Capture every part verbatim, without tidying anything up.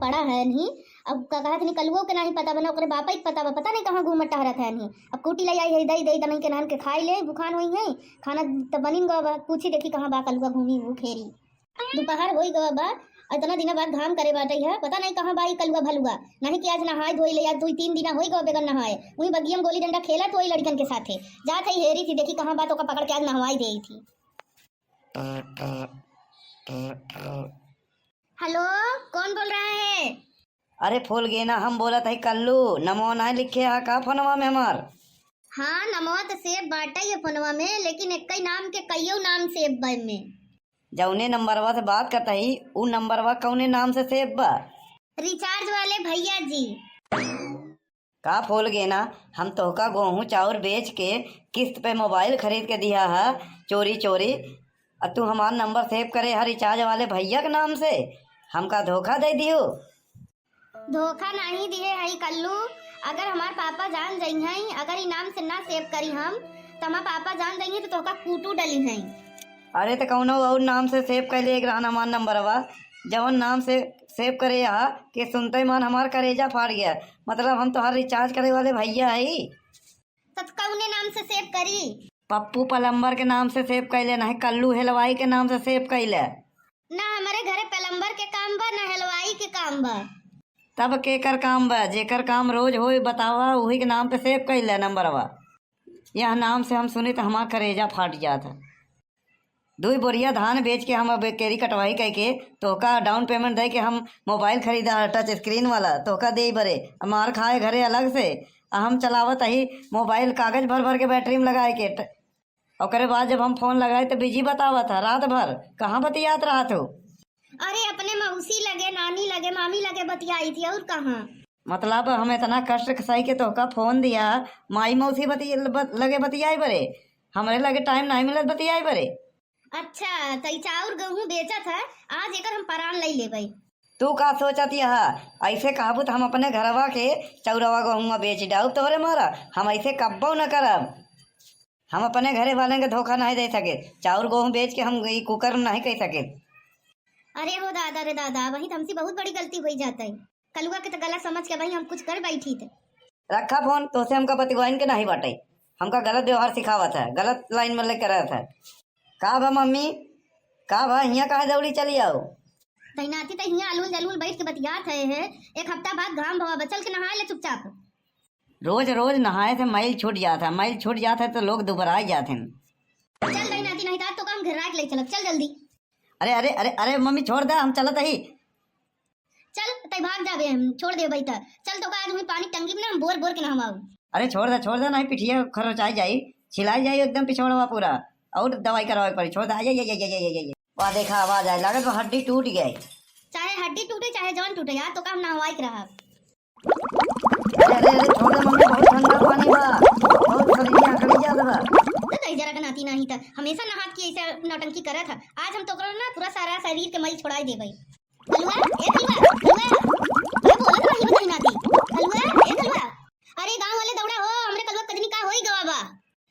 पड़ा है नहीं। अब का कहत नहीं, कलुओ के नहीं पता बना, ओकरे बापा के पता बा, पता नहीं कहाँ घूमत टहरत है नहीं। अब कूटी ले आई है, दई दई दनई के नान के खाई ले, भुखान होई है। खाना त बनिन गवा बा, पूछी देखी कहाँ बा कलुआ, घूमी वो खेरी। दोपहर होई गवा बा, इतना दिना बाद घाम करे बाटे है, पता नहीं कहाँ बा ई कलुआ भलुआ। नहीं कि आज नहाए धोई ले, आज दुई तीन दिना होई गवा बेगर नहाए। उही बगिया में गोली डंडा खेलत होई लड़कन के साथे। जात है हेरी थी, देखी कहाँ बा तो का पकड़ के आज नहवाई देई थी। हेलो, कौन बोल रहा है? अरे फूल गेना, हम बोलत है कल्लू, नमो नाय लिखे हा का फोनवा में हमार? हाँ, नमवा तो सेव बाटे ये फोनवा में, लेकिन एक ही नाम के कईयो नाम सेव बा में। जौने नंबरवा से बात करत हई, उ नंबरवा कौने नाम से सेव बा? रिचार्ज वाले भैया जी। का फूल गेना, हम तोहका गोहूँ चाउर बेच के किस्त पे मोबाइल खरीद के दिया है चोरी चोरी, और तू हमार नंबर सेव करे है रिचार्ज वाले भैया के नाम से? हमका धोखा दे दियो। धोखा नहीं दिए हई कल्लू, अगर हमार पापा जान जइहैं, अगर ई नाम से ना सेव करी हम, तो हमार पापा जान जइहैं तो तोहका कूटू डली हैं। अरे तो कौनो और नाम से सेव कर ले एक रहन हमार नंबरवा, जवन नाम से सेव करे हा कि सुनते मान हमार करेजा फाड़ गया। मतलब हम तोहार रिचार्ज करे वाले भैया हई। तो कौने नाम से सेव करी? पप्पू प्लम्बर के नाम से सेव कर ले, नहीं कल्लू हलवाई के नाम से सेव कर ले। ना हमारे घरे प्लम्बर के काम बा, ना हलवाई के काम बा। तब केकर काम बा? जेकर काम रोज होई बतावा, उही के नाम पे सेव कर ले नंबरवा। यह नाम से हम सुनी तो हमार करेजा फाट जात है। दुई बोरिया धान बेच के हम अब केरी कटवाई कह के तोहका डाउन पेमेंट दे के हम मोबाइल खरीदा है टच स्क्रीन वाला, तोहका दे बरे। आ मार खाए घरे अलग से, आ हम चलावत ही मोबाइल कागज भर भर के बैटरी में लगाए के ट-, ओकरे बाद जब हम फोन लगाए तो बिजी बतावत है रात भर। कहाँ बतियात रहत हो? अरे अपने मौसी लगे, नानी लगे, मामी लगे बतियाई थी, और कहाँ? मतलब हम इतना कष्ट सही के तोहका फोन दिया, माई मौसी बति-, बत-, लगे बतियाए बरे, हमरे लगे टाइम नहीं मिलत बतियाए बरे। अच्छा, त ई चाउर गेहूं बेचत है, आज एकर हम परान लई लेबै। तू का सोचत यहा? ऐसे कहबू त हम अपने घरवा के चौरवा गेहुआ बेच डाउब तोहरे मारा। हम ऐसे कब्बो न करब। हम अपने घरे वालन के धोखा नहीं दे सके। चाउर गेहूं बेच के हम ई कुकर नहीं कह सके। अरे हो दादा रे दादा, वही त हमसे बहुत बड़ी गलती होई जात है। कलुआ के त गलत समझ के वही हम कुछ कर बैठी थे। रखा फोन, तोसे हमका बतिवाइन के नहीं बाटे। हमका गलत व्यवहार सिखावत है, गलत लाइन में लेकर रहत है। का बा मम्मी, का बा, हियाँ काहे दौड़ी चली आओ? तैनाती त हियाँ अलूल जलूल बैठ के बतियात है, है। एक हफ्ता बाद घाम भवा बचल के नहाए ले चुपचाप। रोज रोज नहाए से मैल छूट जात है, मैल छूट जात है तो लोग दुबराए जात हैं। चल तैनाती नहीं तात तो काम घर राख ले चलब, चल जल्दी। अरे, अरे, अरे, अरे मम्मी छोड़ दे, हम चलत ही। चल, तै भाग जाबे, हम छोड़ देबे त। चल, तोका आज हुई पानी टंकी में ना, हम बोर बोर के नहवाऊ। अरे छोड़ दे, छोड़ दे, नहीं पिठिया खरोचाई जाई, छिलाई जाई एकदम पिछोड़वा पूरा, और दवाई करवावे के पड़ी। छोड़ दे। आय, आय, आय। वाह, देखा आवाज आए, लागत बा हड्डी टूट गई। चाहे हड्डी टूटे, चाहे जौन टूटे, यार तोका हम नहवाई के रहा। अरे, अरे, अरे, छोड़ दे मम्मी, बहुत ठंडा पानी बा, बहुत शरीर में अकड़ी जात बा। तो तई जरा के नाती नहीं त हमेशा नहात की ऐसे नौटंकी करत है। आज हम तोकरो ना पूरा सारा शरीर के मल छोड़ाई देबे। कलुआ, ए कलुआ, कलुआ। ए बोलत रही बताई नाती। कलुआ, ए कलुआ। अरे गांव वाले दौड़ा हो, हमरे कलुआ कजनी का होई गवा बा।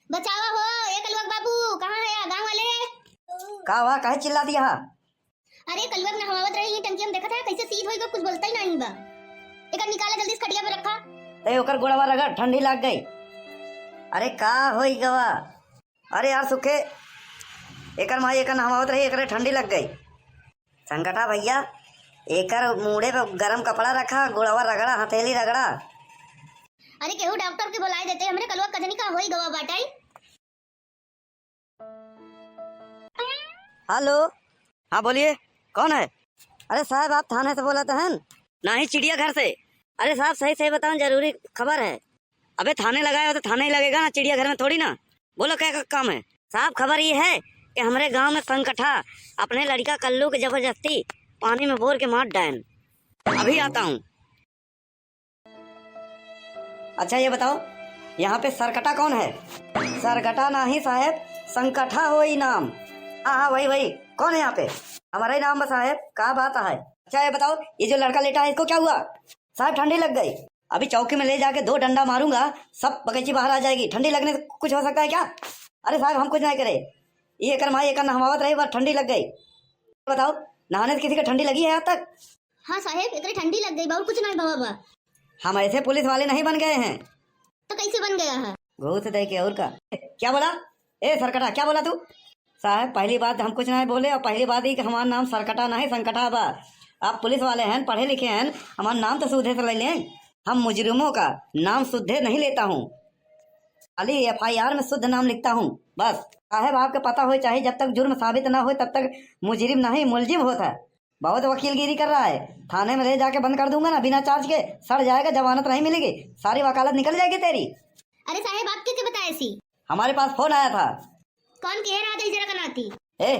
बचावा हो, ए कलुआ के बाबू, कहाँ है गांव वाले? का हुआ, काहे चिल्ला दिया? अरे कलुआ के नहवावत रही, टंकी में देखत है कैसे सीध होई गवा, कुछ बोलता ही नहीं बा। एकर निकाला जल्दी से खटिया पे रखा। ए ओकर गोड़वा रगड़, ठंडी लाग गई। अरे का होई गवा? अरे यार सुखे, एकर माई एकर नहवावत रही, एकरे ठंडी लग गई। संकटा भैया, एकर मूड़े पे गरम कपड़ा रखा, गोड़वा रगड़ा, हथेली रगड़ा। अरे केहू डॉक्टर के बुलाए देते, हमरे कलुआ कजनी का होई गवा बाटे। हेलो। हाँ बोलिए, कौन है? अरे साहब, आप थाने से बोलत हैं? नहीं, चिड़ियाघर से। अरे साहब, सही सही बताओ, जरूरी खबर है। अबे थाने लगाए हो तो थाने ही लगेगा ना, चिड़ियाघर में थोड़ी ना। बोलो क्या का काम है? साहब, खबर ये है कि हमरे गांव में संकठा अपने लड़का कल्लू के जबरदस्ती पानी में बोर के मार डायन। अभी आता हूँ। अच्छा ये बताओ, यहाँ पे सरकटा कौन है? सरकटा नहीं साहेब, संकठा हो ई नाम। हाँ हाँ, वही वही। कौन है यहाँ पे? हमारा ही नाम बा साहेब, का बात है? अच्छा ये बताओ, ये जो लड़का लेटा है, इसको क्या हुआ? साहब, ठंडी लग गई। अभी चौकी में ले जाके दो डंडा मारूंगा, सब बगैची बाहर आ जाएगी। ठंडी लगने से कुछ हो सकता है क्या? अरे साहब, हम कुछ नहीं करे। ये एकर माई एकर नहवावत रही, बस ठंडी लग गई। बताओ, नहाने से किसी का ठंडी लगी है आज तक? हाँ साहेब, एकरे ठंडी लग गई बा, और कुछ नाहीं भवा बा। हम ऐसे पुलिस वाले नहीं बन गए हैं। तो कैसे बन गया है? घूस दे के, और का? क्या बोला? ए सरकटा, क्या बोला तू? साहेब, पहली बात हम कुछ नहीं बोले, और पहली बात ई कि हमार नाम सरकटा नहीं, संकटा बा। आप पुलिस वाले हैं, पढ़े लिखे हैं, हमार नाम तो सूधे से ले लें। हम मुजरिमों का नाम सूधे नहीं लेता हूँ, खाली एफ आई आर में शुद्ध नाम लिखता हूँ, बस। साहेब, आपके पता हो चाहे, जब तक जुर्म साबित ना हो तब तक मुजरिम नहीं, मुलजिम होता है। बहुत वकीलगिरी कर रहा है, थाने में ले जाके बंद कर दूंगा ना बिना चार्ज के, सड़ जाएगा, जमानत नहीं मिलेगी, सारी वकालत निकल जाएगी तेरी। अरे साहेब, आपके के बताए सी? हमारे पास फोन आया था। कौन कह रहा था इस जरा कनाती? ए,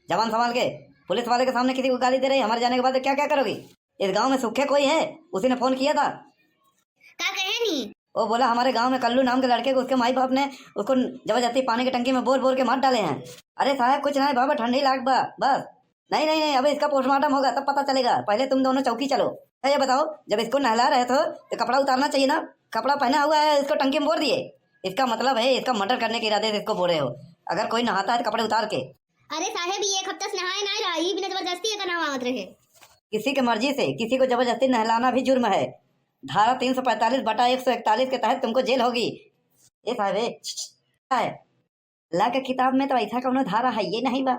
जबान संभाल के, पुलिस वाले के सामने किसी को गाली दे रही, हमारे जाने के बाद क्या क्या करोगी? इस गांव में सुखे कोई है, उसी ने फोन किया था। का कहे नी? वो बोला हमारे गांव में कल्लू नाम के लड़के को उसके माई बाप ने उसको जबरदस्ती पानी की टंकी में बोर बोर के मार डाले हैं। अरे साहब, कुछ नहीं बाबा, ठंडी लाग बा बस। नहीं नहीं नहीं, अबे इसका पोस्टमार्टम होगा तब पता चलेगा, पहले तुम दोनों चौकी चलो। अच्छा ये बताओ, जब इसको नहला रहे थे तो कपड़ा उतारना चाहिए ना, कपड़ा पहना हुआ है इसको टंकी में बोर दिए, इसका मतलब है इसका मर्डर करने के इरादे से इसको बोरे हो। अगर कोई नहाता है तो कपड़े उतार के। अरे साहेब, ये एक हफ्ता से नहाए ना रहा, ये बिना जबरदस्ती एका नहवावत रहे। किसी के मर्जी से किसी को जबरदस्ती नहलाना भी जुर्म है। धारा तीन सौ पैंतालीस बटा एक सौ इकतालीस के तहत तुमको जेल होगी। ए साहेब, ए, छ, छ, क्या है? ला के किताब में तो ऐसा कौनो धारा है ये नहीं बा।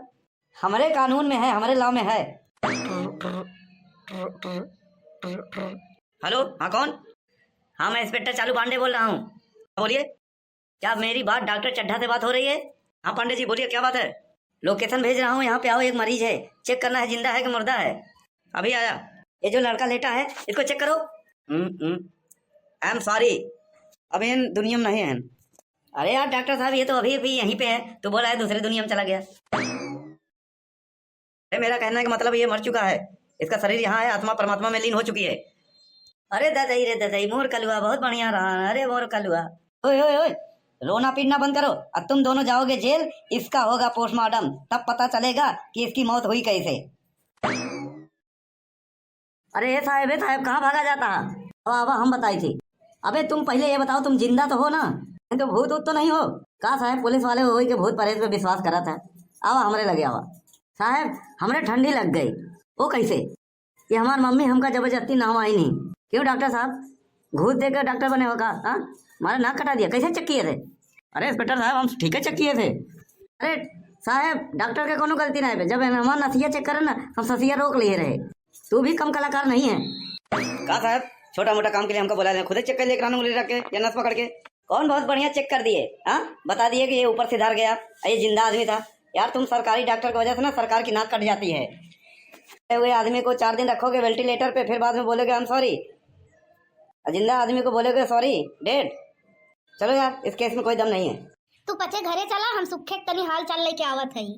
हमरे कानून में है, हमरे लॉ में है। हेलो, हाँ कौन? हाँ, मैं इंस्पेक्टर चालू पांडे बोल रहा हूँ। हाँ, बोलिए। क्या मेरी बात डॉक्टर चड्ढा से बात हो रही है? हाँ पांडे जी, बोलिए, क्या बात है? लोकेशन भेज रहा हूँ, यहाँ पे आओ, एक मरीज है, चेक करना है जिंदा है कि मुर्दा है। अभी आया। ये जो लड़का लेटा है, इसको चेक करो। आई एम सॉरी, अभी इन दुनिया में नहीं है। अरे यार डॉक्टर साहब, ये तो अभी अभी यहीं पे है, तू बोला है दूसरी दुनिया में चला गया। अरे मेरा कहने का मतलब ये मर चुका है, इसका शरीर यहाँ है, आत्मा परमात्मा में लीन हो चुकी है। अरे ददई रे ददई, मोर कलुआ बहुत बढ़िया रहा। अरे मोर कलुआ, ओए ओए ओए, रोना पीटना बंद करो। अब तुम दोनों जाओगे जेल, इसका होगा पोस्टमार्टम, तब पता चलेगा कि इसकी मौत हुई कैसे। अरे ए साहेब, ए साहेब, कहाँ भागा जाता है? अब आवा, हम बताई थी। अबे तुम पहले ये बताओ, तुम जिंदा तो हो ना? कहीं तो भूत वूत तो नहीं हो? का साहेब, पुलिस वाले होई के भूत प्रेत पे विश्वास करत है? आवा हमरे लगे आवा। साहेब, हमरे ठंडी लग गई। वो कैसे? ये हमार मम्मी हमका जबरदस्ती नहवाई नहीं। क्यों डॉक्टर साहब, घूस दे के डॉक्टर बने हो का? हाँ, हमारा नाक कटा दिया, कैसे चेक किए थे? अरे इंस्पेक्टर साहब, हम ठीक है चेक किए थे। अरे साहब, डॉक्टर के कोनो गलती नहीं है, जब हमार नसिया चेक करे ना, हम ससिया रोक लिए रहे। तू भी कम कलाकार नहीं है। का साहब, छोटा मोटा काम के लिए हमका बुला ले, खुदे चेक कर ले, एक रान उंगली रख के या नस पकड़ के। कौन बहुत बढ़िया चेक कर दिए, हाँ? बता दिए कि ये ऊपर से धर गया, ये जिंदा आदमी था। यार, तुम सरकारी डॉक्टर की वजह से ना सरकार की नाक कट जाती है। मरे हुए आदमी को चार दिन रखोगे वेंटिलेटर पे, फिर बाद में बोलोगे आई एम सॉरी, और जिंदा आदमी को बोलोगे सॉरी, डेड। चलो यार, इस केस में कोई दम नहीं है। तू पचे घरे चला, हम सुखे के तनी हाल चाल लेके आवत हई।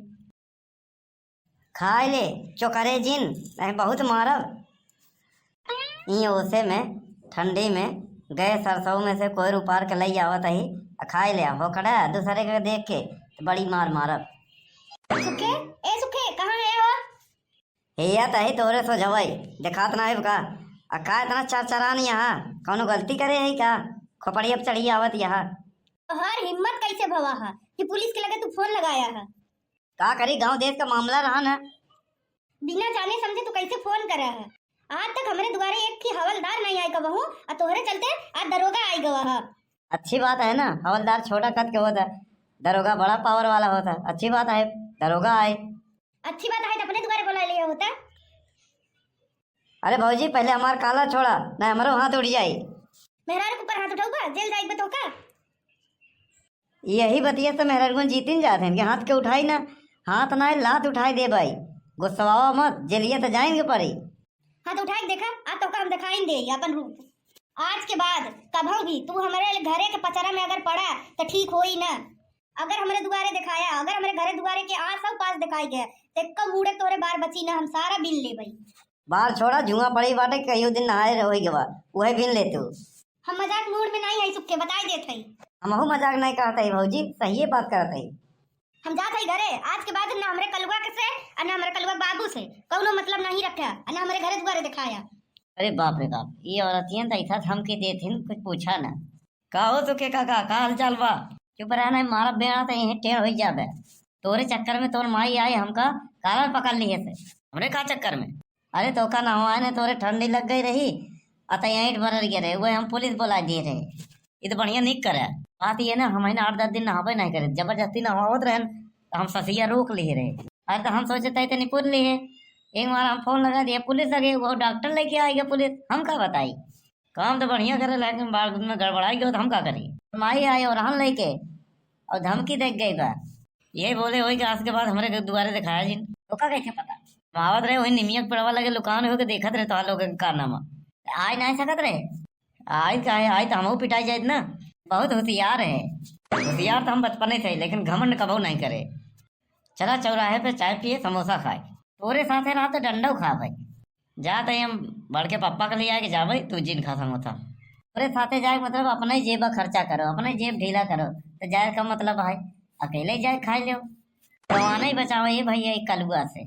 खाए ले, चोकरे जिन, नहीं बहुत मारब। ई ओसे में, ठंडी में, गए सरसों में से कोयर उपार के लई आवत ही, आ खाए ले, होकड़ा दूसरे के देख के, तो बड़ी मार मारब। सुखे, ए सुखे, कहाँ है हो? हिया तही तोरे सोझवई, देखात ना है का? आ का इतना चरचरान यहाँ? कौनो गलती करे है का? खोपड़िया पे चढ़ी आवत यहाँ। तोहार हिम्मत कैसे भवा है कि पुलिस के लगे तू फोन लगाया है? का करी, गांव देश का मामला रहा ना। बिना जाने समझे तू कैसे फोन करा है? आज तक हमरे दुआरे एक ही हवलदार नहीं आए कबहू, आ तोहरे चलते आज दरोगा आई गवा है। अच्छी बात है ना, हवलदार छोटा कद के होता है, दरोगा बड़ा पावर वाला होता है। अच्छी बात है, दरोगा आए। अच्छी बात है, तो अपने दुआरे बुला लिया होता। अरे भौजी, पहले हमार काला छोड़ा, ना हमरो हाथ उठ जाई। मेहरारू के ऊपर हाथ उठाऊबा, जेल जाई बा तोहका। यही बतिया से मेहरारू जीतिन जात हैं कि हाथ के उठाई ना, हाथ ना लात उठाई दे भाई। गुस्सवावा मत, जेलिया तो जाइन के पड़ी। हाँ तो उठाई के देखा, आज तोहका हम दिखाइन दे अपन रूप। आज के बाद कभो भी तू हमरे घरे के पचरा में अगर पड़ा तो ठीक होई ना। अगर हमरे दुआरे दिखाया, अगर हमरे घरे दुआरे के आस और पास दिखाई गया, तो एक्को मूड़े तोरे बार बची ना, हम सारा बीन लेबई। बार छोड़ा, जुआ पड़ी बाटे, कहियो दिन नहाए होई गवा, उहे बीन ले तू। हम मजाक मूड में नहीं आई सुखे, बताई देत हई। हमहू मजाक नहीं कहत हई भौजी, सहिए बात करत हई। हम जात हई घरे, आज के बाद ना हमरे कलुआ के से, और ना हमरे कलुआ के बाबू से कौनो मतलब नहीं रखा, और ना हमरे घरे दुआरे दिखाया। अरे बाप रे बाप, ये औरतियन तो ऐसा धमकी देत हिन, कुछ पूछा ना। का हो सुखे काका, का हाल चाल बा? चुप रह ना, मारा बेड़ा तो यहीं टेढ़ होई जाबे। तोरे चक्कर में तोर माई आई, हमका कालर पकड़ लिए से। हमरे का चक्कर में? अरे तोका नहवाए ने तोरे ठंडी लग गई रही, अतः यहीं बरर गए रहे, वह हम पुलिस बुला दिए रहे। ये तो बढ़िया निक करे। बात ये ना, हम है ना आठ दस दिन नहावे नहीं करे, जबरदस्ती नहावत रहन तो हम ससिया रोक लिए रहे। अरे तो हम सोचे तय तनी पुर लिए, एक बार हम फोन लगा दिए पुलिस लगे, वो डॉक्टर लेके आएगा पुलिस, हम का बताई। काम तो बढ़िया करे लेकिन बाद में गड़बड़ाई गयो तो हम का करी। माई आए और हन लेके और धमकी दे गई बा। ये बोले वही के आज के बाद हमरे के दुआरे दिखाया जिन। तो का कैसे पता? हम आवत रहे वही निमिया के पेड़वा लगे लुकान होके देखत रहे तो लोग के कारनामा। आए नहीं सकत रहे। आए का है, आए तो हमहू पिटाई जाए ना। बहुत होशियार है। होशियार तो हम बचपने से, लेकिन घमंड कबहू नहीं करे। चला चौराहे पे चाय पिए, समोसा खाए। तोरे साथे रहा तो डंडो खा भाई। जा तो हम बड़के पप्पा के लिए आके जाबे, तू जिन खा समोसा। तोरे साथे जाए मतलब अपने जेब खर्चा करो, अपने जेब ढीला करो, तो जाए का मतलब है अकेले जाए खा लो। जवाने ही बचाओ ये भैया एक कलुआ से।